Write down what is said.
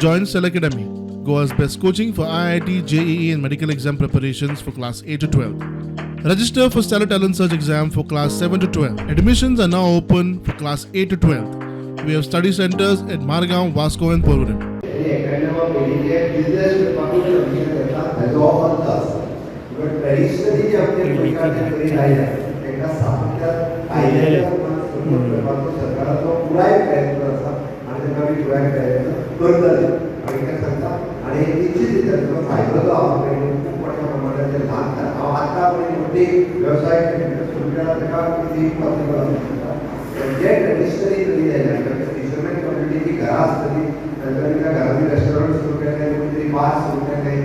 Join Cell Academy, Goa's best coaching for IIT, JEE and medical exam preparations for class 8 to 12. Register for Stellar Talent Search exam for class 7 to 12. Admissions are now open for class 8 to 12. We have study centers at Margao, Vasco and Porvorim. एकाण्णवा पयलींचे business करपाकूच permission घेता हेजो हो अर्थ आसा. But traditionally जे आमचे गोंयकार जे करीत आयल्या तांकां सामक्या कायद्याच्या रूपान सपोर्ट करपाचो सरकाराचो पुराय प्रयत्न आसा आनी ताका आमी पुराय प्रयत्न करतले हांव कितें सांगता. आनी निश्चित रित्या ताचो फायदो जो आसा पळय खूब मोठ्या प्रमाणात जे ल्हान ल्हान हांव आतां पळय मोठी वेवसाय सुरू केला ताका इझी पॉसिबल आसूं शकता. जे ट्रेडिशनली करीत आयल्या फिशरमॅन कम्युनिटीची घरां आसतली तांच्यानी त्या घरांनी रेस्टॉरंट सुरू केलें, कोणी तरी बार सुरू केलें.